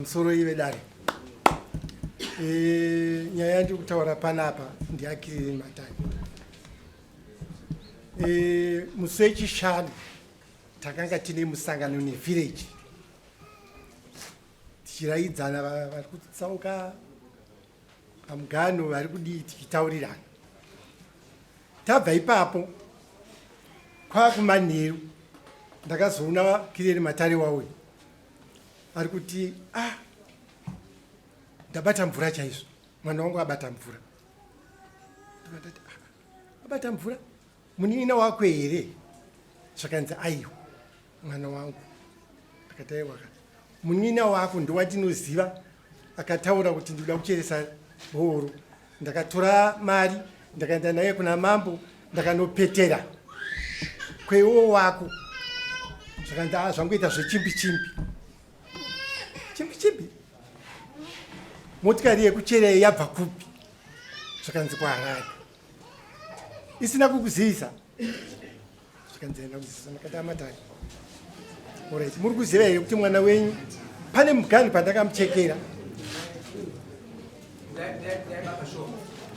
Musoro ive dare. E, nyaya yandiri kutaura panapa ndiakiriri matani. E, musi wechishanu takanga tine musangano nevillage tichiraidzana vari kutsauka pamuganho vari kudii tichitaurirana. Tabva ipapo kwakumanheru ndakazoona Kireni Matare wauya ari kuti ah ndabata mvura chaizvo mwana wangu abata mvura ndikatati ah, abata mvura munin'ina wako here zvakanzi aiwa mwana wangu akati aiwa ka munin'ina wako ndowatinoziva akataura kuti ndinoda kucheresa bhoro ndakatora mari ndakaenda naye kuna mambo ndakanopetera kweiwo wako zvakanzi ah, zvangoita zvechimbi chimbi chimbi chimbi motikari yekuchera yabva kupi zvakanzi kuharare isina kukuzivisa zvikanzi enda kuzivisa ndakati amatari orit muri kuziva here kuti mwana wenyu pane mugani pandakamuchekera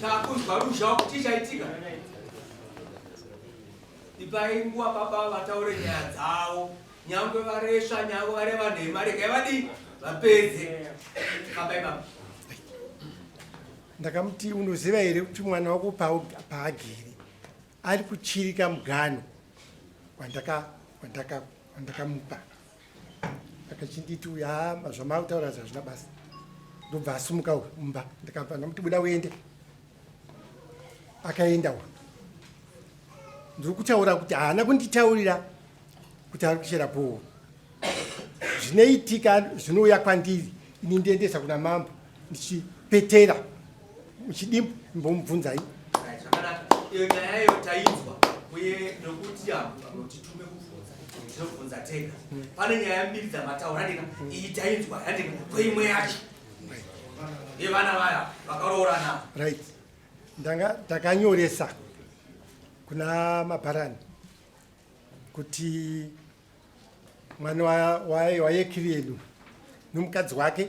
takunzwa ruzha kuti chaitika ipai nguva baba vataure nyaya dzavo nyangwe varesva nyangwe vareva nhema regai vadii vapedze baba ibaba ndakamuti unoziva here kuti mwana wako paagere ari kuchirika mugano wandakamupa akachinditi uyu haa zvamakutaura zvazvina basa ndobva asumuka uyu mumba ndikabva ndamuti buda uende akaenda uyu ndiri kutaura kuti haana kunditaurira kuti ari kuchera bhoho zvinoitika zvinouya kwandiri ini ndiendesa kuna mambo ndichipetera muchidimbu mbomubvunzai iyo nyaya iyo tainzwa uye nokuti titume kubvunza tinobvunza tega pane nyaya mbiri dzamataura ndika iyi tainzwa yandika kweimwe yacho yevana vaya vakaroorana right ndanga ndakanyoresa kuna mabharani kuti mwana wayekiriedu nomukadzi wake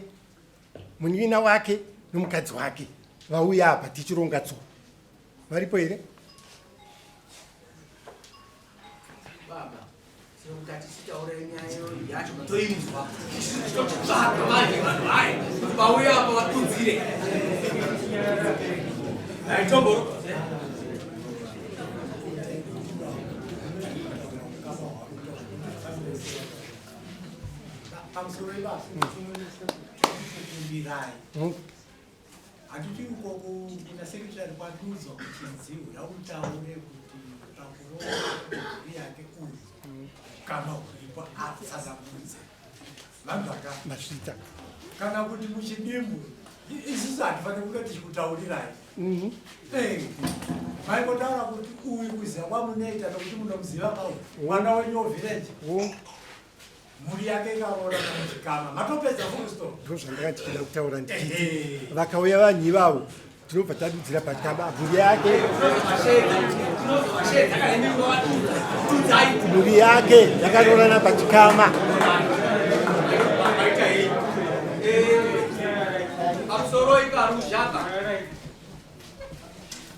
munin'ina wake nomukadzi wake vauya apa tichironga tso varipo here vauya apa vatunzire Pamusoro ibasa kumbirai handiti uko kuna secretary kwatiudzwa kuchinzi uya utaure kuti pakuroora mhuri yake uyu kana uripo atsanangudze vanzvaka masvita kana kuti muchidimbu isusu hatifaniri kunge tichikutaurirai mhm. eh, maimbotaura kuti uyu kuziva kwamunoita nokuti munomuziva kau mwana wenyu wovillage mhuri yake ikaroora muchikama matopedza full stop ndozvandanga ndichida kutaura ndichiti vakauya vanhu ivavo tinobva tadudzira pachikama mhuri yake mhuri yake yakaroorana pachikama pamusoro ikaruzhaka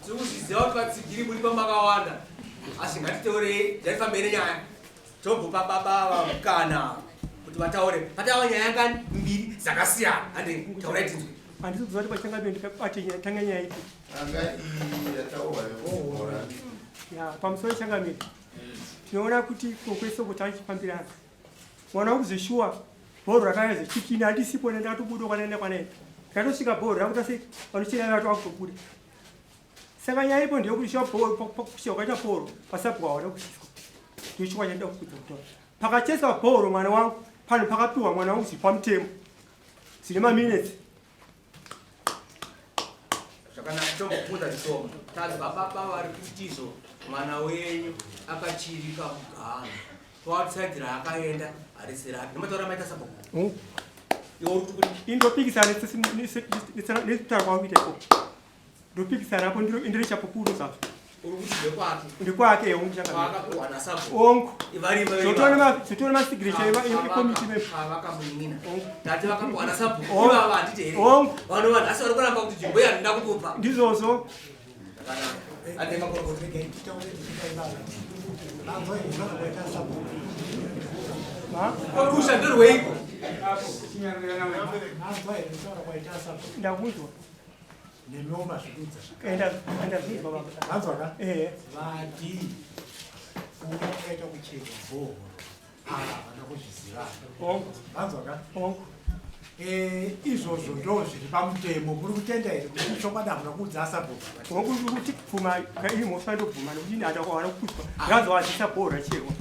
tiri kuzviziva kuti vatsigiri muri pamakawanda asi ngatiteurei ndaifambei nenyaya Togopa baba ava mukana kuti vataure. Patava nyaya ngani mbiri dzakasiyana. Hande taurai tinzwe. Handisi kuziva kuti pachanga ndikabate nyaya tanga nyaya ipi. Anga iyi yataurwa yekuhora. Ya, pamusoro changamire. Tinoona kuti kokwese uko tachifambirana. Mwana wangu zveshuwa bhoro rakauya zvechikini handisipo ndakatobuda kwanaenda kwanaenda. Ndakatosvika bhoro rakuta sei vanochera vato vakutobuda. Saka nyaya ipo ndeyekuti shuwa pakushiwa kwaita bhoro pasabhuku hawana kusiswa. Ndochikwa chandida kukudza kutaura. Pakacheswa bhoro mwana wangu pano pakapiwa mwana wangu zviri pamutemo zvine maminutes. Zvakanaka tombobvunza zvishoma. Tanzwa baba vari kutizvo mwana wenyu akachirika mugano. Toatside raakaenda harisi rake. Nemataura maita sabhuku. Hmm. Iwe uri kuti kudii? Indopikisana nekutaura kwauri kuita ikoko. Ndopikisana apo ndiri chapupu zvazvo. Uri kuti ndekwake. Ndekwake hongu chaka. Waakapiwa nasabhuku. Hongu. Vari Zvotoona masignature ekomiti member. Vakamunin'ina. Tati vakapiwa nasabhuku. Hongu. Ivava handiti here? Hongu. Vanhu vanhasi vari kuramba kuti nzvimbo iyi handina kukupa. Ndizvozvo. Zvakanaka. Ande makorokota. Regai titaure tichida ivava. Vanzwa here zvakaita sabhuku? Ma? Rusha nderweiko? Manzwa here kutaura kwaita sabhuku? Ndakunzwa. Nemiwo mazvidudza. Enda enda zvinzwa baba. Manzwa ka? Eh. Vati kuuya kwakaita kucheka bhohoro ava havana kuzviziva. Hongu. Manzwa ka? Hongu. Eh, izvozvo ndo zviri pamutemo. Muri kutenda here kuti chokwadi hamuna kuudza sabhuku? Hongu kuti bvuma iri mhosva ndobvuma nekuti ini handakwana kukudzwa. Ndakazowadzisa bhora racherwa.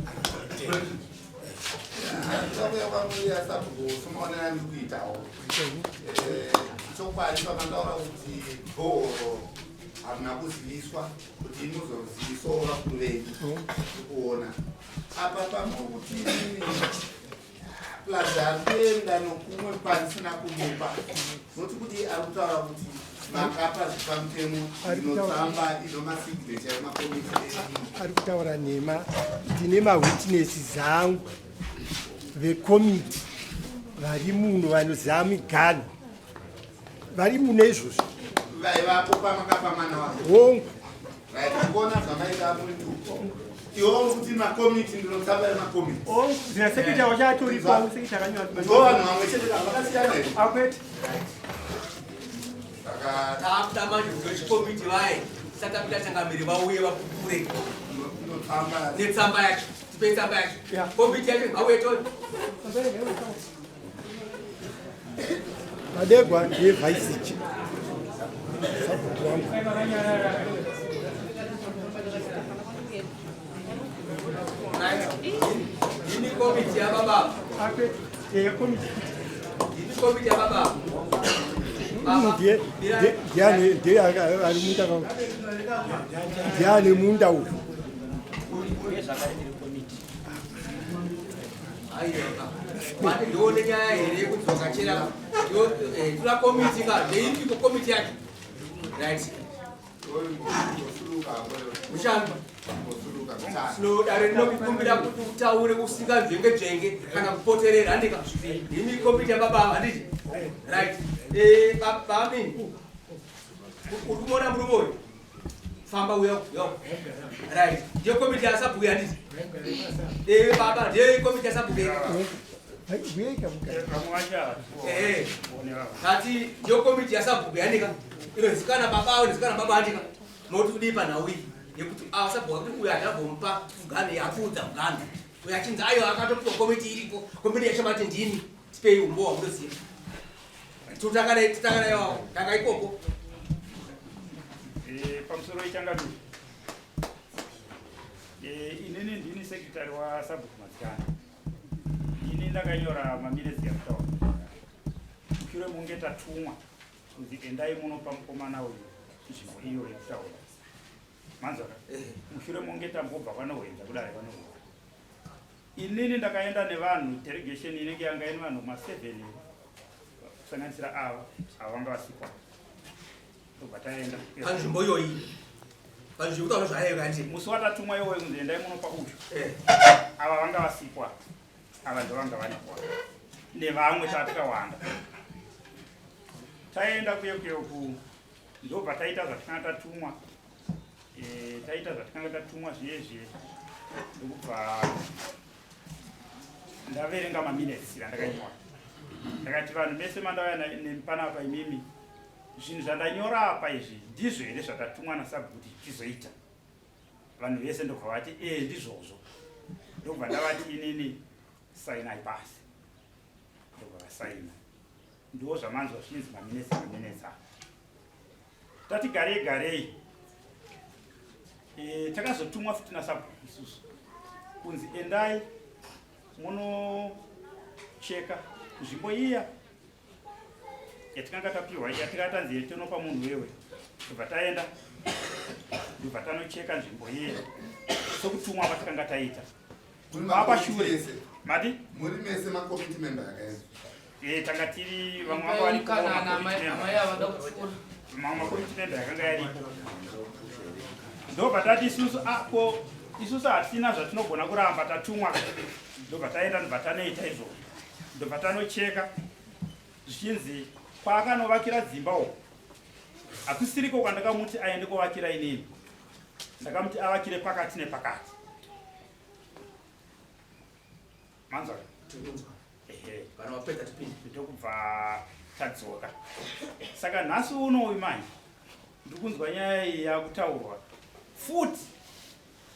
Ndauya kwamuri asabhuku somaonera andiri kuitawo. Chokwadi pamandaura kuti bhohoro hamuna kuziviswa kuti muzozivisawo vakuru venyu kuona apa pamuri kuti inini plus ari kuenda nokumwe pandisina kumupa noti kuti ari kutaura kuti makapa zvipamutemo inotsamba ino masignature emakomiti enyu Ari kutaura nhema. Ndine mawitnesses angu vekomiti vari muno vanoziva miganhu vari muno izvozvo. Vaivapo pamakapa mwana wako? Hongu. Right, ndikuona zvamaita muri tuko. Iwo uri kuti makomiti ndinotsamba emakomiti. Hongu, zina sekretary wacho atoripo, sekretary akanyora. Ndo vanhu vamwe chete kana vakasiyana here? Akwete. Saka Takuda manje kuti vechikomiti vaye tisati tapinda changamire vauye vapupure ndinotsamba netsamba yacho. Tipei tsamba yacho. Yeah. Komiti yacho ngauye toni. Madegwa ndiye vice chair. Sabhuku wangu. Right. Ini komiti yababa. Akwete. Eh, komiti. Ini komiti yababa. Baba. Ndiye ndiye ndiye ndiye ari munda ka. Ndiye ane munda uyu. Aiwa. Manje ndione nyaya here yekuti wakachera. Tora komiti ka, ndeipiko komiti yacho? Right. Mushandi. Slow dare rinokukumbira kuti utaure usinganzvenge dzvenge kana kupoterera handika. Imi komiti yababa handiti? Right. Eh baba mini. Uri kumuona murume uyu? Famba uya uya. Right. Ndiyo komiti yasabhuku handiti? Eh baba ndiyo komiti yasabhuku. Eh. Tati ndiyo komiti yasabhuku handika. Inozikana baba inozikana baba handika. Moti kudii panhau iyi yekuti asabhuku kuti uyu handambomupa mugano yapfuudza mugano. Uyu achinzi aiwa akatopiwa komiti iripo. Komiti yacho mati ndini. Tipei umbo wamunoziva. Totanga naye totanga naye wawo. Tanga ikoko. Pamusoro ichangamire. Inini ndini secretary wasabhuku Madzikana. Ndini ndakanyora maminutes yakutaura. Mushure munge tatumwa kunzi endai munopa mukomana uyu nzvimbo iyo yekutaura. Manzwa ka? Mushure munge tambobva kwanohwenza kudare kwanohwenza. Inini ndakaenda nevanhu delegation inenge yanga ine vanhu ma 7 kusanganisira ava ava vanga vasikwa. Tobva taenda. Panzvimbo iyoyi. Panzvimbo kutaura zvayo kanti. Musi watatumwa iwoyo kunzi endai munopa uyu. Ava vanga vasikwa. Ava ndo vanga vanikwa. Nevamwe tatakawanda. Taenda kuye kuye ku ndobva taita zvatikanga tatumwa. Taita zvatikanga tatumwa zviye zviye. Ndokubva ndaverenga maminutes andakanyora. Ndakati vanhu mese mandauya nemi panapa imimi zvinhu zvandanyora apa izvi ndizvo here zvatatumwa nasabhuku kuti tizoita. Vanhu vese ndobva vati ndizvozvo. Ndobva ndavati inini sainai pasi. Ndobva vasaina. Ndiwo zvamanzwa zvichinzi maminutes maminutes apa. Tati garei garei. Takazotumwa futi nasabhuku isusu kunzi endai munocheka nzvimbo iya yatikanga tapiwa yatikanga tanzi tinopa munhu wewe. Ndobva taenda ndobva tanocheka nzvimbo iya sokutumwa kwatikanga taita. Muri Apa makomiti shure. ese. Mati? Muri mese makomiti member yakaenda. Tanga tiri vamwe vanga vari Kana kuona ana makomiti amai member. avada kupfuura. Mamwe makomiti member yakanga yaripo. Ndobva tati isusu ako ah, isusu hatina zvatinogona kuramba tatumwa. Ndobva taenda ndobva tanoita izvozvo. Ndobva tanocheka zvichinzi kwaakanovakira dzimba uko hakusiriko kwandakamuti aende kovakira inini. Ndakamuti avakire pakati nepakati. Manzwa? Tikunzwa. Ehe. Kana wapedza tipinde. Ndokubva tadzoka. Saka nhasi uno uyu manje ndiri kunzwa nyaya iyi yakutaurwa futi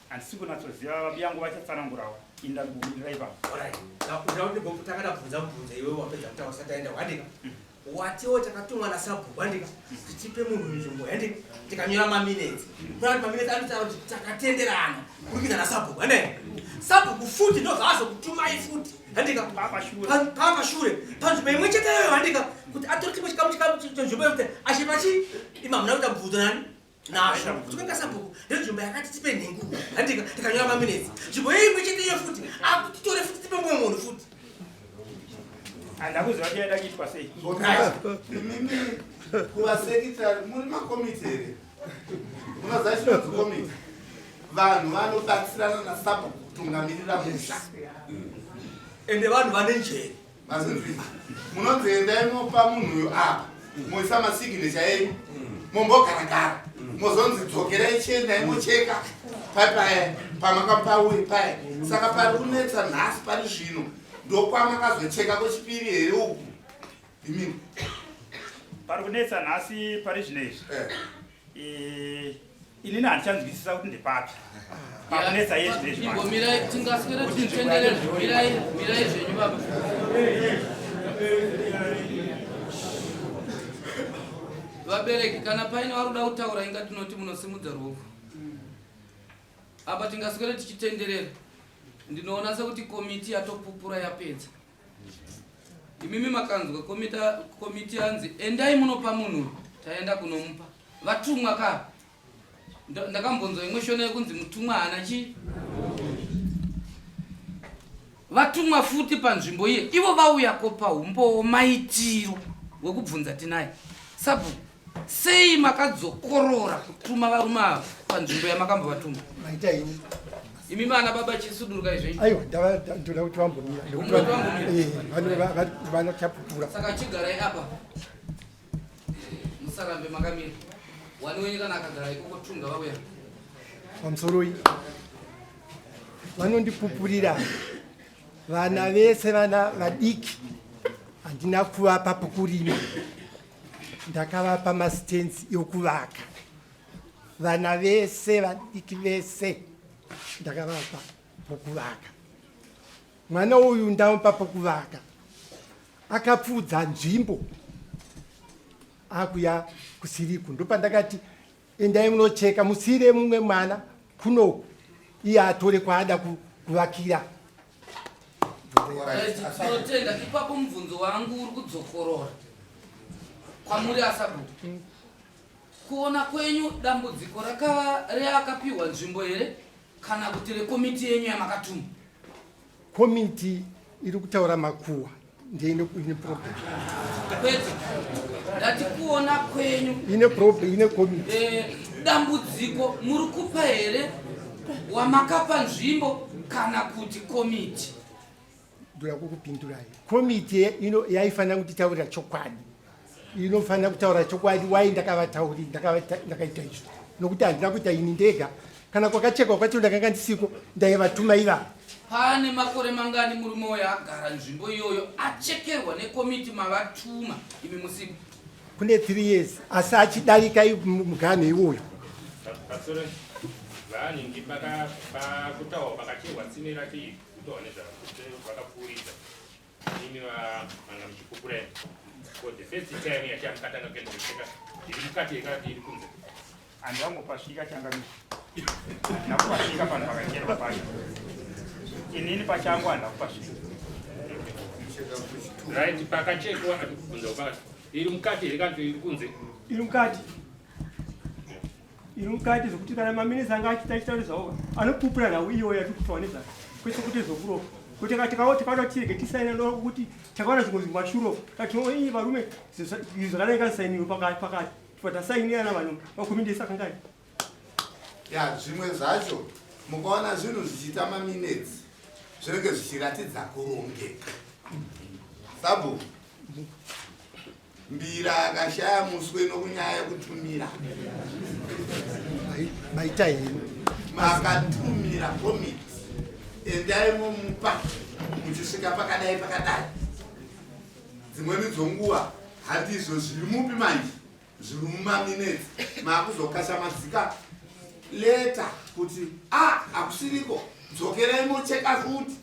handisi kunatsoziva vabiyangu vachatsanangurawo inda ndikumirira ipapo. Alright. Tanga ndabvunza mubvunzo iwe wapedza kutaura usati aenda wandika. Watiwo takatumwa nasabhuku handika kuti tipe munhu nzvimbo handika tikanyora maminetsi kuna kuti maminetsi anotaura kuti takatenderana kurikidza nasabhuku handika sabhuku futi ndozvaazokutumai futi handika papashure panzvimbo imwe chete iyoyo handika kuti atore chimwe chikamu chikamu chenzvimbo yekuti achipa chii imi hamuna kuita mubvunzo nani nazvo tikaenda sabhuku ndenzvimbo yakati tipe nhengu handika tikanyora maminetsi nzvimbo iyo imwe chete iyo futi akutitore futi tipe mumwe munhu futi handakuziva kuti yaida kuitwa sei imimi kuvasekitari muri makomiti here munoziva chinonzi komiti vanhu vanobatsirana nasabhuku kutungamirira musha ende vanhu vane njere Mazinzwisa. Munonzi endai mopa munhu uyu apa. Moisa masignature enyu. Mombogarakara. Mozonzi dzokerai chiendai mocheka. Pai paya pamakamupa uyu paya. Saka pari kunetsa nhasi pari zvino ndokwamakazocheka kwechipiri here uku? Imimi. Pari kunetsa nhasi pari zvino izvi. Eh. Eh, inini handichanzwisisa kuti ndepapi pakunetsa iye zvino izvi Imbomirai tingaswere tichitenderera mirai mirai zvenyu baba. Vabereki kana paine vari kuda kutaura inga tinoti munosimudza ruoko. Apa tingaswere tichitenderera. Ndinoona sekuti komiti yatopupura yapedza. Imimi makanzwa komiti yanzi endai munopa munhu taenda kunomupa. Vatumwa ka ndakambonzwa imwe shona yekunzi mutumwa haana chii vatumwa futi panzvimbo iye ivo vauya kopa umbowo maitiro wekubvunza tinaye sabhuku sei makadzokorora kutuma varume ava panzvimbo yamakambovatuma maita ini imi vana baba chisudurukai zvenyu aiwa ndoda kuti vambomira nekuti vanochapupura saka chigarai apa musarambe makamira wani wenyu kana akagara ikoko tunga vauya pamusoroi vanondipupurira vana vese vana vadiki handina kuvapa pokurima ndakavapa masitenzi ekuvaka vana vese vadiki vese ndakavapa pokuvaka mwana uyu ndamupa pokuvaka akapfuudza nzvimbo akuya kusiriku ndopandakati endai munocheka musiire mumwe mwana kunoku iye atore kwaada kuvakira Tinotenda ipapo mubvunzo wangu uri kudzokorora kwamuri asabhuku. Hmm. Kuona kwenyu dambudziko rakava reakapiwa nzvimbo here kana kuti rekomiti yenyu yamakatuma? Komiti iri kutaura makuhwa ndiye ine problem. Kwete. Ndati kuona kwenyu ine problem ine komiti. Eh, dambudziko muri kupa here wamakapa nzvimbo kana kuti komiti? Ndoda kukupindurai. Komiti ino yaifanira kutitaurira chokwadi. Inofanira kutaura chokwadi wai ndakavatauri ndakaita izvo. Nokuti handina kuita ini ndega. Kana kwakachekwa kwacho ndakanga ndisiko ndaivatuma ivavo. Pane makore mangani murume uyo agara nzvimbo iyoyo achekerwa nekomiti mavatuma imi musipo? Kune 3 years asi achidarika muganho iwoyo. Pastor vanhingi pakutaura pakacherwa tsime racho iri kutaura nezvakapfuurisa imi vanga muchipupura for the first time yachamukatanga kuenda kucheka iri mukati yekati iri kunze handangopasvika changamire handina kupasvika panhu pakacherwa pacho inini pachangu handina kupasvika right pakachekwa atikubvunza pakati iri mukati here kana iri kunze iri mukati iri mukati zvekuti kana maminisi anga achita achitaura zvavo anopupura nhau iyoyo yatiri kutaura nezvayo kwete kuti zvokurofa kuti tikaona tirege tisaina kuti takaona zvimwe zvinhu mashure kati ii varume izvi zvakadai ngazisainiwe pakati pakati tibva tasainirana vanhu makomindesi akangani. Ya, zvimwe zvacho mukaona zvinhu zvichiita maminutes zvinenge zvichiratidza kurongeka. Sabhuku Mbira akashaya muswe nokunyaya yekutumira. Maita henyu. Makatumira komiti. Endai momupa muchisvika pakadai pakadai. Dzimweni dzonguva handizvo zviri mupi manje zviri mumaminetsi makuzokashamadzika leta kuti a ah, hakusiriko dzokerai mocheka futi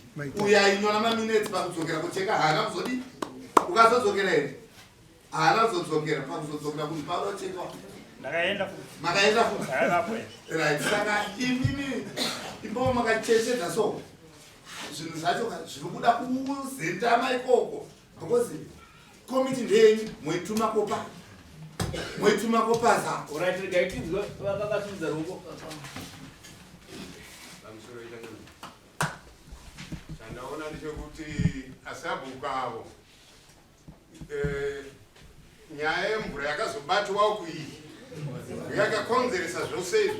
uyo ainyora maminetsi pakudzokera kucheka haana kuzodii ukazodzokera here haana kuzodzokera pakuzodzokera kunhu paunochekwa ndakaenda futi makaenda futi right saka imimi ipomo makachechedza so zvinhu zvacho zviri kuda kuzendama ikoko because komiti ndeyenyu moituma kopa moituma kopaza Alright, regai tinzwe vakabasimudza ruoko. Pamusoro ita chandaona ndechekuti asabhuku avo eh, nyaya yemvura yakazobatwa uku iyi yakakonzeresa zvose izvi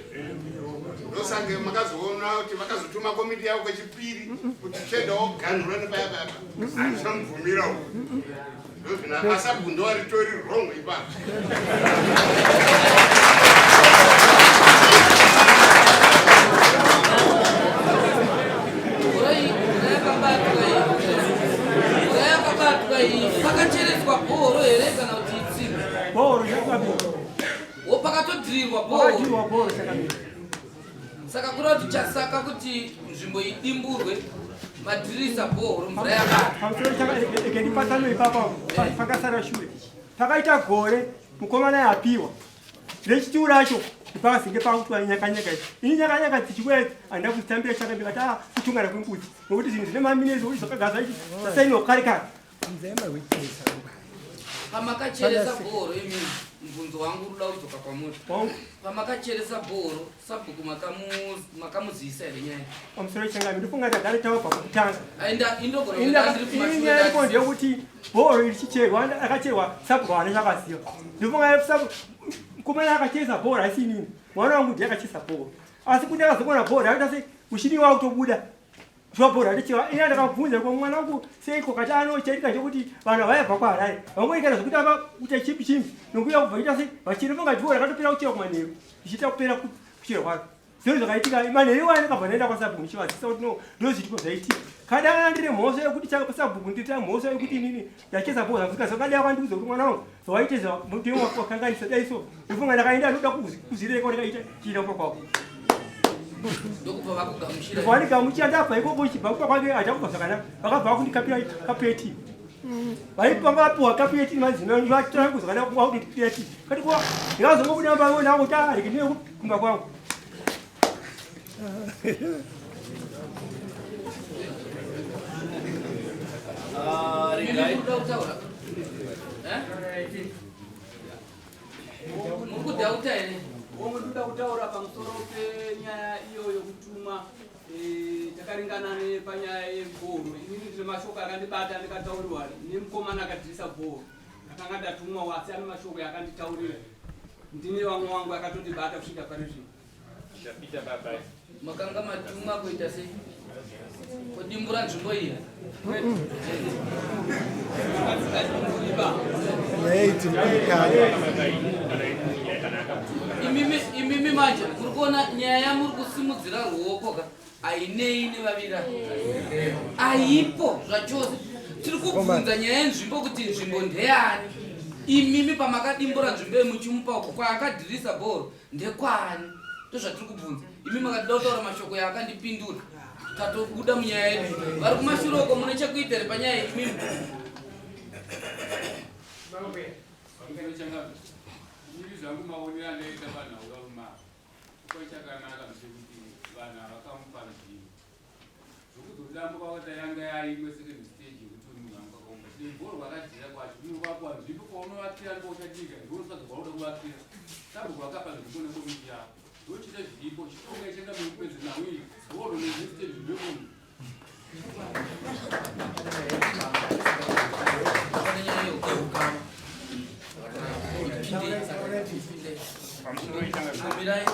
ndosange makazoona kuti vakazotuma komiti yavo kwechipiri kuti cheda woganhura nepaya paya handichamubvumira uku ndozvina asabhuku ndowaritori wrong ipapo Pakachereswa bhoro here kana kuti itsimbi? Bhoro chakamira. Wo pakatodhirirwa bhoro. Pakadhirirwa bhoro chakamira. Saka kureva kuti chasaka kuti nzvimbo idimburwe madhirisa bhoro mvura yakati. Pamusoro chakandipatsanure ipapa pakasara shure. Pakaita gore mukomana yapiwa. Rechituru racho pakazenge pakutwa nyakanyaka idzi. Ini nyakanyaka dzichiuya idzi handina kudzitambira chakambira kati ah kutungana kwembudzi nokuti zvinhu zvine maminezi kuti zvakagara zvaiti zvasainwa kare kare. Pamakacheresa bhoro imi mubvunzo wangu uruda kudzoka kwamuri. Pamakacheresa bhoro sabhuku makamuzivisa here nyaya? Pamusoro changami ndofunga ndagara tawa pakutanga. Ainda indogona kuenda ndiri kumashure. Inyaya iripo ndeyekuti bhoro iri chicherwa akacherwa sabhuku haana chakaziva. Ndofunga sabhuku mukomana akachesa bhoro haisi inini. Mwana wangu ndiye akachesa bhoro. Asi kuti akazogona bhoro akaita sei mushini wakutobuda. Zvabhora ndichiva ina ndakabvunza ko mwana wangu seiko kati anochaitika chekuti vanhu vaibva kwaHarare vangoikana zvekuti ava kuita chimbi chimbi nokuya kubva ita sei vachirifunga jua rakatopera kuchera kumanheru zvichiita kupera kuchera kwaro zviro zvakaitika manheru iwayo ndakabva ndaenda kwasabhuku ndichivazisa kuti no ndozviitiko zvaitika kada ndine mhosva yekuti sabhuku ndita mhosva yekuti inini ndacheza bho zvamusika zvakadai kwandiudza kuti mwana wangu zvawaiteza mutemo wakanganisa dai so ndofunga ndakaenda ndoda kuzvireka ndakaita chiita kumba kwako ndokubva vakugamuchira vandigamuchira ndabva ikoko chibva kumba kwake achakubva zvakanaka vakabva vakundikapira kapeti vaipanga vapiwa kapu yeti madzimai vatora kuzvakanaka kwakundipira ti kati kwa ndikazongobuda mba nangu tareke ndine kumba kwangu Mukudhauta here? Hongu ndoda kutaura pamusoro penyaya iyo yokutumwa eh, takaringana nepanyaya yebhoro. Inini ndine mashoko akandibata ndikataurirwa nemukomana akadhirisa bhoro. Ndakanga ndatumwa asi ane mashoko akanditaurira. Ndine vamwe wangu akatondibata kusvika pari zvino. Chapita baba. Makanga matumwa kuita sei? Kudimbura nzvimbo iyi. Imimi imimi manje muri kuona nyaya yamuri kusimudzira ruoko ka ainei nevaviri aipo zvachose. Tiri kubvunza nyaya yenzvimbo kuti nzvimbo ndeyani. Imimi pamakadimbura nzvimbo yemuchimupa uko kwaakadhirisa bhoro Ndekwani? Ndozvatiri kubvunza. Imi makatida kutaura mashoko yaakandipindura. Tatobuda munyaya yedu. Vari kumashure uko mune chekuita here panyaya iyi imimi? Ini zvangu maonero andaita panhau yavumaro kwa chakanaka ndechekuti vanhu havakamupa nzvimbo zvokuzodambuka kwata yanga yaimwe second stage yekuti munhu anga akaumba chine bhoro kwakadhira kwacho unovakuwa nzvimbo kwaunovakira ndouchadika ndiwo unotsvaga kwaunoda kuvakira sabhuku vakapa nzvimbo nekomiti yavo ndochita zviripo chitonga ichaenda mukupedza nhau iyi bhoro nezestage zvemunhu Mirai.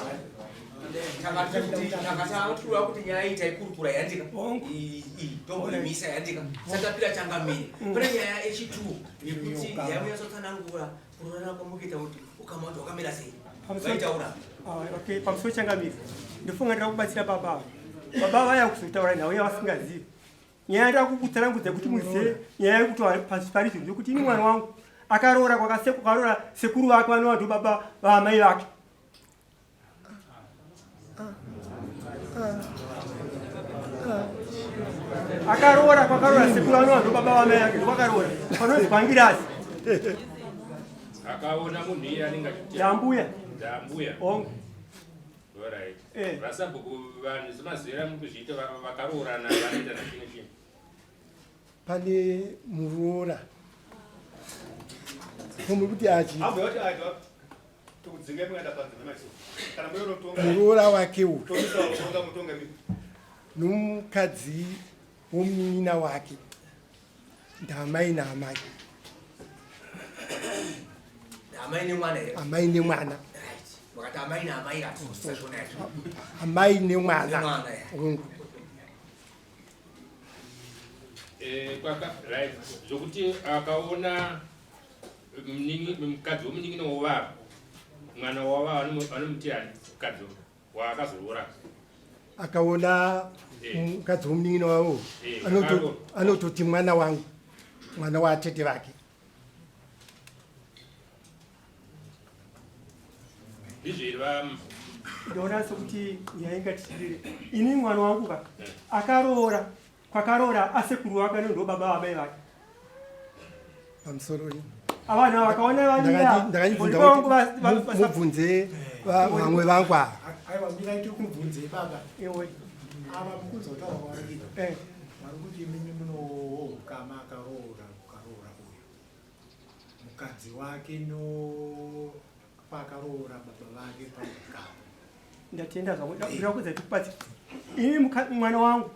Ndakataura kuti nyaya iyi taikurukura yandika iyi tomboimisa yandika satapira changamire. Pane nyaya yechitu yekuti yamunyatsotsanangura kurorana kwamukuita kuti ukama kuti wakamira sei. Vaitaura. Ah, okay, pamusoro changamire. Ndofunga ndira kubatsira baba ava. Baba vaya kuzotaura nhau yavasingazivi. Nyaya ndira kukutsanangudza kuti muzive nyaya yekuti pasi pari zvinhu zvekuti ini mwana wangu akaroora kwakaroora sekuru vake vanova ndo baba vaamai vake. Akaroora kwakaroora sekuru vanova ndo baba vaamai vake ndokwakaroora panonzi kwangirasi. Akaona munhu iye anenge achiti Ndambuya. Ndambuya. Hongu. Alright. Eh. Vasabhuku vanhu semazera muri kuzviita vakaroorana vanoita nachimwe chinhu. Pane muroora. Muri kuti achi. Muroora wake uyu. Nomukadzi womunin'ina wake. Ndamai naamai. Amai nemwana here? Amai nemwana. Right. Wakati amai naamai ratisazvona izvo. Amai nemwana. Nemwana, yeah. Hongu. Eh, kwaka right zvokuti akaona mukadzi womunin'ina wovava mwana wavava vanomuti ani mukadzi waakazoroora Akaona mukadzi womunin'ina wavo anototi mwana wangu mwana watete vake. Ndizvo here va Ndoona sekuti nyaya ingatitirire. Ini mwana wangu ka akaroora kwakaroora asekuru wake ndo baba vamai vake. Pamusoro iyi. Avana vakaona vanira. Ndakandibvunza kuti mubvunze vamwe vangu ava. Aiwa mirai tikubvunzei baba. Ewe. Ava mukuzotaura kwavari kuita. Vari kuti imimi munohukama akaroora ukaroora uyu. Mukadzi wake no paakaroora baba vake paukama. Ndatenda zvangu. Ndinoda kuudza kuti ini mwana wangu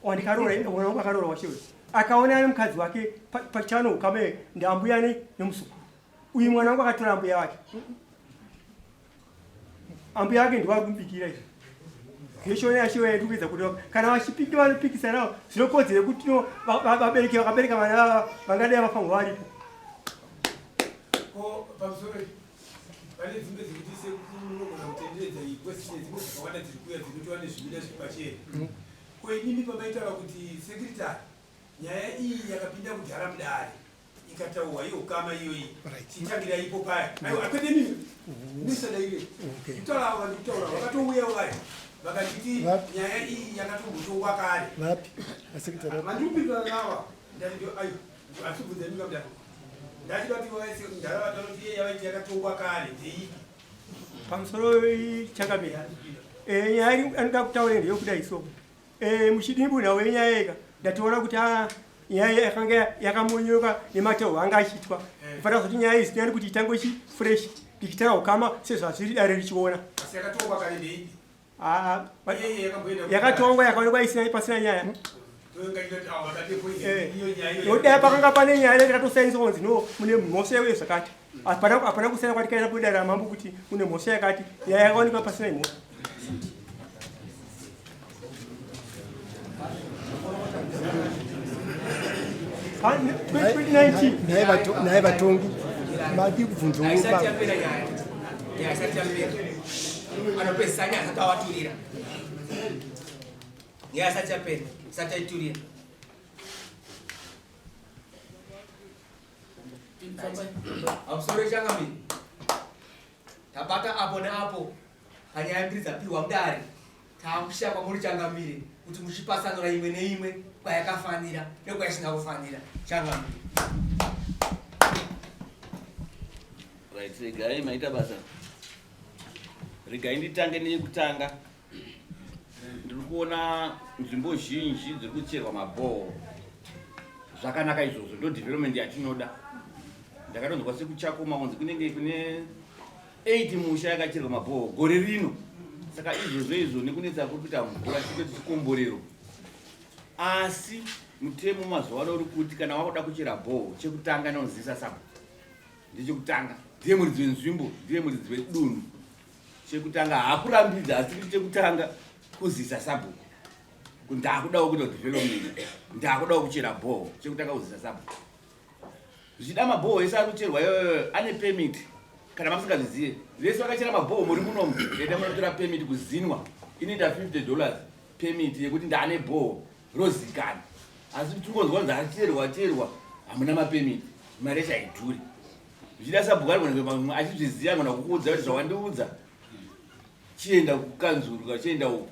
wandikaroora mwana wangu akaroora wacho akaona ane mukadzi wake pachano ukama ndambuya ne nemusukuru. Uyu mwana wangu akatora ambuya wake. Ambuya wake ndiwo ari kumubikira izvi. Zveshona yacho yedu kuedza kuti kana vachipika vanopikisana zvinokodzera kuti no vabereki vakabereka vana vava vangadai vafanirwa varipo. Ko pamusoro pane dzimwe dzekuti sekuru munogona kutenderedza iyi because tine dzimwe dzakawanda dziri kuuya dzinotova nezvimira zviri pachena. Ko inini pamaitaura kuti secretary nyaya iyi yakapinda kudhara mudare ikataurwa yeukama iyoyi chitangira ipo paya. Aiwa kwete mimi. Misada iwe. Kutaura avo vari kutaura vakatouya vaya vakatiti nyaya iyi yakatombotongwa kare. Vapi? Vasekretary. Mandikupindura nawa. Ndati ayo asibvunza imi kamudare. Ndachida kuti vaise mudhara vatanoti iye yavaiti yakatongwa kare ndeipi. Pamusoro chakamira. Nyaya iri anoda kutaura ndeyekudai so. Muchidimbu nhau yenyaya yega ndatoona kuti nyaya yakanga yakamonyoka nemataurwo anga achiitwa. Kufanira kuti nyaya iyi tinani kuti itange chi fresh tichitaura ukama sezvazviri dare richiona. Asi yakatongwa kare ndeipi? Iye Yakatongwa yakaonekwa isina pasina nyaya. Nodai pakanga pane nyaya yakatosainiswa kunzi no mune mhosva yeuye zvakati. Hapana hapana kusaina kwatikaita kudare ramambo kuti mune mhosva yakati nyaya yakaonekwa pasina mhosva. Naye vatongi madi kubvunza Haisati yapera nyaya. Nyaya isati yapera. Anopedzisa nyaya asati awaturira. Nyaya isati yapera, isati aiturira. Pamusoro changamire. Tabata apo neapo panyaya mbiri dzapiwa mudare. Taakushaya kwamuri changamire kuti muchipatsanura imwe neimwe kwayakafanira nekwaisina kufanira. Changamire. Right, regai maita basa. Regai nditange neyekutanga. Ndiri kuona nzvimbo zhinji dziri kucherwa mabhoho. Zvakanaka izvozvo, ndo development yatinoda. Ndakatonzwa sekuchakoma kunzi kunenge kune 8 musha yakacherwa mabhoho gore rino. Saka izvozvo izvo nekunetsa kuri kuita mvura chitoti chikomborero. Asi mutemo mazuva ano uri kuti kana wakuda kuchera bhoho chekutanga inonzisa sabhuku ndechekutanga, ndiye muridzi wenzvimbo, ndiye muridzi wedunhu. Chekutanga hakurambidza asi kuti chekutanga kuzisa sabhuku kuti ndakudawo kuita development, ndakudawo kuchera bhoho. Chekutanga kuzisa sabhuku. Zvichida mabhoho ese ari kucherwa iyoyo ane permit kana mamusingazvizive. Vese vakachera mabhoho muri munomu enda munotora permit kuzinwa inoita 50 dollars permit yekuti ndaane bhoho rozikana. Asi tingonzwa kunzi acherwa cherwa hamuna mapermit, mari yacho haidhuri. Zvichida sabhuku anogona pamwe achizviziva anogona kukuudza kuti zvawandiudza chienda kukanzuru kana chienda uku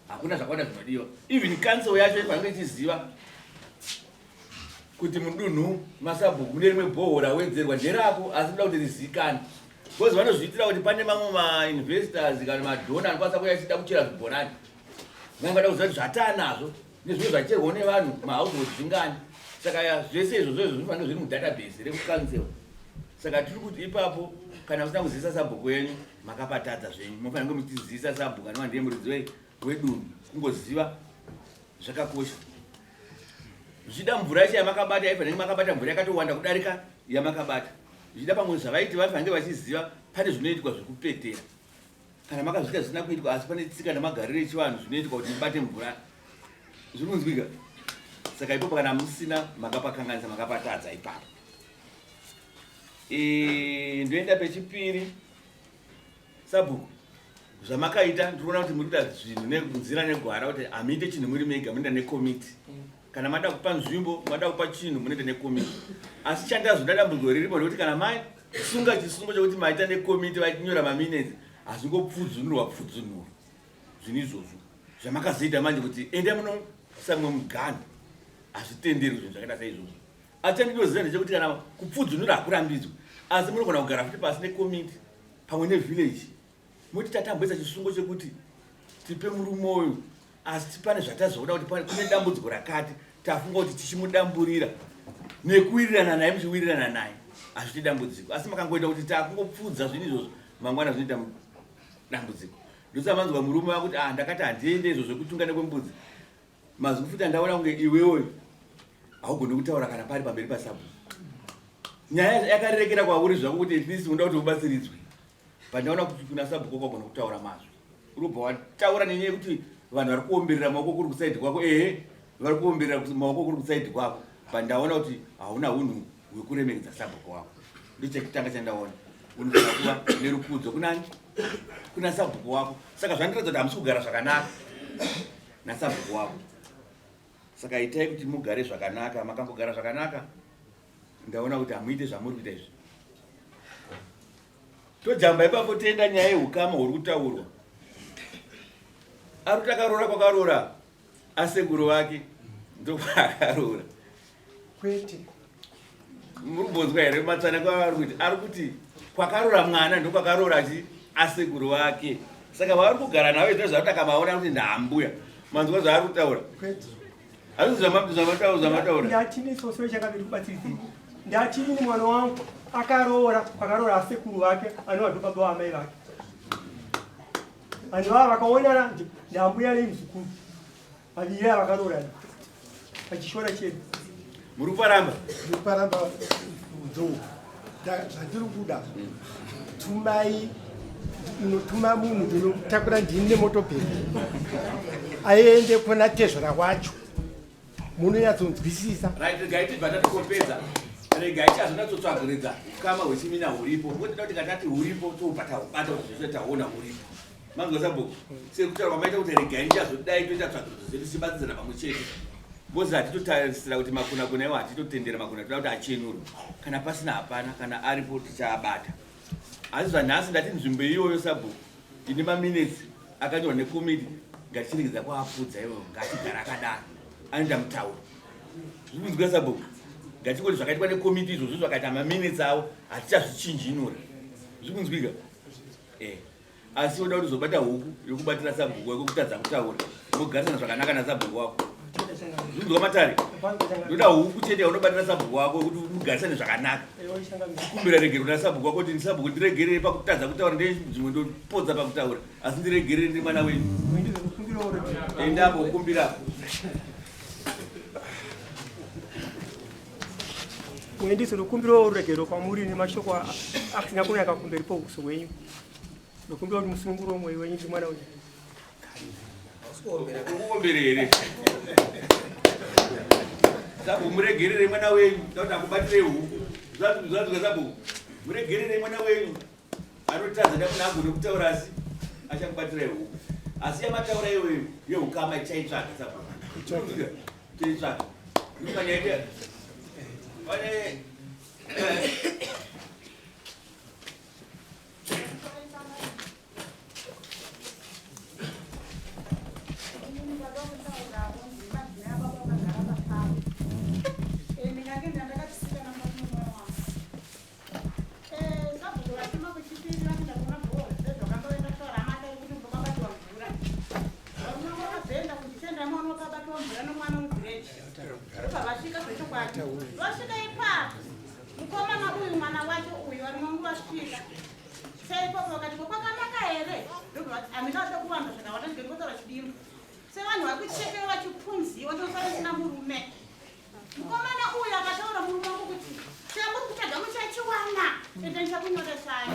hakuna zvakawanda zvinodiwa. Even council yacho ifange ichiziva kuti mudunhu masabhuku mune rimwe bhoho rawedzerwa nderako asi kuda kuti rizikanwe because vanozviitira kuti pane mamwe mainvestors kana madhona anokwanisa kuya achida kuchera zvibhorani vangada kuziva kuti zvataanazvo nezvimwe zvacherwawo nevanhu mahousehold zvingani. Saka zvese izvozvo izvo zvinofanira zviri mudatabase rekucouncil. Saka tiri kuti ipapo kana musina kuzivisa sabhuku yenyu makapatadza zvenyu, munofanira kunge muchizivisa sabhuku anova ndiye muridzi wedunhu. Kungoziva zvakakosha. Zvichida mvura yacho yamakabata yaifanira makabata mvura yakatowanda kudarika yamakabata. Zvichida pamwe zvavaiti vaifanira vachiziva pane zvinoitwa zvekupetera. Kana makazviita zvisina kuitwa asi pane tsika nemagariro echivanhu zvinoitwa kuti mubate mvura. Zviri kunzwika? Saka ipopo kana musina makapakanganisa makapatadza ipapo. E, ndoenda pechipiri sabhuku zvamakaita ndikuona kuti muri kuita zvinhu nenzira negwara kuti hamuite chinhu muri mega munoita nekomiti kana mada kupa nzvimbo mada kupa chinhu munoita nekomiti asi chandazoda dambudziko riripo ndekuti kana masunga chisungo chekuti maita nekomiti vachinyora maminetsi hazvingopfudzunurwa pfudzunurwa zvinhu izvozvo zvamakazoita manje kuti ende munosamwe muganhu hazvitenderwi zvinhu zvakaita saizvozvo asi chandinoziva ndechekuti kana kupfudzunura hakurambidzwi asi munogona kugara futi pasi nekomiti pamwe nevillage moti tatamboisa chisungo chekuti tipe murume uyu asi pane zvatazoona kuti kune dambudziko rakati tafunga kuti tichimudamburira nekuwirirana naye muchiwirirana naye hazviti dambudziko asi makangoita kuti takungopfuudza zvinhu izvozvo mangwana zvinoita dambudziko ndosamanzwa murume wakuti ah ndakati handiende izvo zvekutunga nekwembudzi mazwi futi andaona kunge iwewe haugoni kutaura kana pari pamberi pasabhuku nyaya yakarerekera kwauri zvako kuti at least unoda kuti ubatsiridzwe pandaona kuti kuna sabhuku kwagona kutaura mazwi urobva wataura nenyaya yekuti vanhu vari kuomberera maoko kuri kusaidhi kwako ehe vari kuomberera maoko kuri kusaidhi kwako pandaona kuti hauna unhu hwekuremekedza sabhuku wako ndochekutanga chandaona unofanira kuva nerukudzo kunani kuna sabhuku wako saka zvandiratidza kuti hamusi kugara zvakanaka nasabhuku wako saka itai kuti mugare zvakanaka makambogara zvakanaka ndaona kuti hamuite zvamuri kuita izvi tojamba ipapo toenda nyaya yeukama huri kutaurwa ari kuti akaroora kwakaroora asekuru vake ndokwakaroora kwete muri kumbonzwa here matsvana kwavari kuti ari kuti kwakaroora mwana ndokwakaroora chi asekuru vake saka vaari kugara navo izvo zvakuti akamaona kuti ndaambuya manzwa zvaari kutaura hazvi zvamataura zvamataura ndatini soso chakaviri kubatsiridza ndatini mwana wangu akaroora kwakaroora asekuru vake anova ndobaba waamai vake vanhu vava vakaonana ndambuya nemuzukuru vaviri ava vakaroorana pachishona chedu muri kuparamba ndiri kuparamba nzou zvandiri kuda tumai unotuma munhu ndinotakura ndini nemotobheki aende kuna tezvara wacho munonyatsonzwisisa right regai tibva tatikopedza regai chazonatsotsvagiridza ukama hwechimina huripo ngotoda kuti katati huripo tobva tahubata kuti zvese taona huripo manzwa sabhuku sekutaura kwamaita kuti regai ndichazodai toita tsvagirudzo dzedu tichibatsidzana pamwe chete bcoz hatitotarisira kuti makunakuna iwo hatitotendera makuna toda kuti achenurwe kana pasina hapana kana aripo tichaabata asi zvanhasi ndati nzvimbo iyoyo sabhuku ine maminetsi akanyorwa nekomiti ngatichiregedza kuapfudza iwoyo ngatigara akadaro anoita mutauro zvikunzwika sabhuku ngatingoti zvakaitwa nekomiti izvozvo zvakaita maminetsi avo hatichazvichinjinura zvikunzwika eh. Asi woda kuti uzobata huku yokubatira sabhuku wako kutadza kutaura mogarisana zvakanaka nasabhuku wako zvinzwa matare ndoda huku chete yaunobatira sabhuku wako kuti mugarisane zvakanaka kumbira regero nasabhuku wako kuti sabhuku ndiregerere pakutadza kutaura ndezvimwe ndopodza pakutaura asi ndiregerere ndiri mwana wenyu endapo kumbirapo Muendisi ndokumbirawo ruregero kwamuri nemashoko asina kunaka kumberi pouso hwenyu. Ndokumbira kuti musunungure mwoyo wenyu ndi mwana uyu. Ukuombere here? Sabu muregerere mwana wenyu, ndakuti akubatire huku. Zvazuka sabu. Muregerere mwana wenyu. Anotadza da munhu agone kutaura asi achakubatirai huku. Asi yamataura iyoyo yehukama ichaitsvaga sabu. Toitsvaga. Ndokanyaita. Pane Vasvika ipapo mukomana uyu mwana wacho uyu vari mwangu vasvika seipapo vakati ko kwakanaka here ndobva vati handingade kuvanza zvakawanda ndingotaura chidimbu sevanhu vari kuchekera vachipunziwa ndosara ndisina murume mukomana uyu akataura murume wangu kuti chamuri kutsvaga muchachiwana ende ndichakunyoresai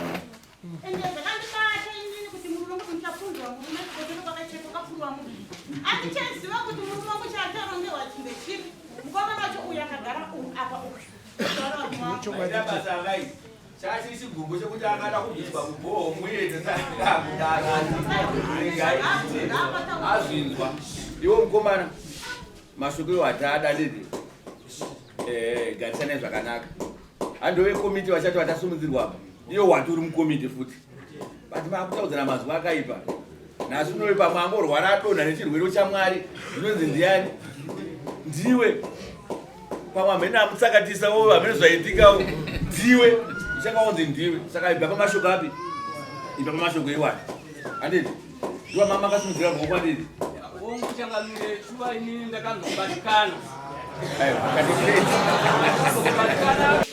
ende zvakandibata inini kuti murume wangu muchapunziwa murume kotero kwakachekwa kwapfurwa munhu andichaziva kuti murume wangu chaacharongerwa chindechipi mukomana wacho uyu akagara uyu apa uyu Maita basa amai. Chachiri chigumbu chekuti akada kubviswa kubhoho muye regai azvinzwa. Iwo mukomana mashoko iwo hataada ndidi. Eh, garisanai zvakanaka. Handove komiti vachati vatasumudzirwa apa. Iyo wati uri mukomiti futi. But makutaudzana mazwi akaipa. Nhasi unowe pamwe angorwara adonha nechirwere chaMwari zvinonzi ndiani? Ndiwe. Pamwe hamene amutsakatisa wo hamene zvaitika ndiwe. Uchanga wanzi ndiwe. Saka ibva pamashoko api? Ibva pamashoko iwani. Handiti? Ndiwa mama akasimudzira ruoko handiti? Hongu changamire shuwa inini ndakanzobatikana. Aiwa, akati kubatikana.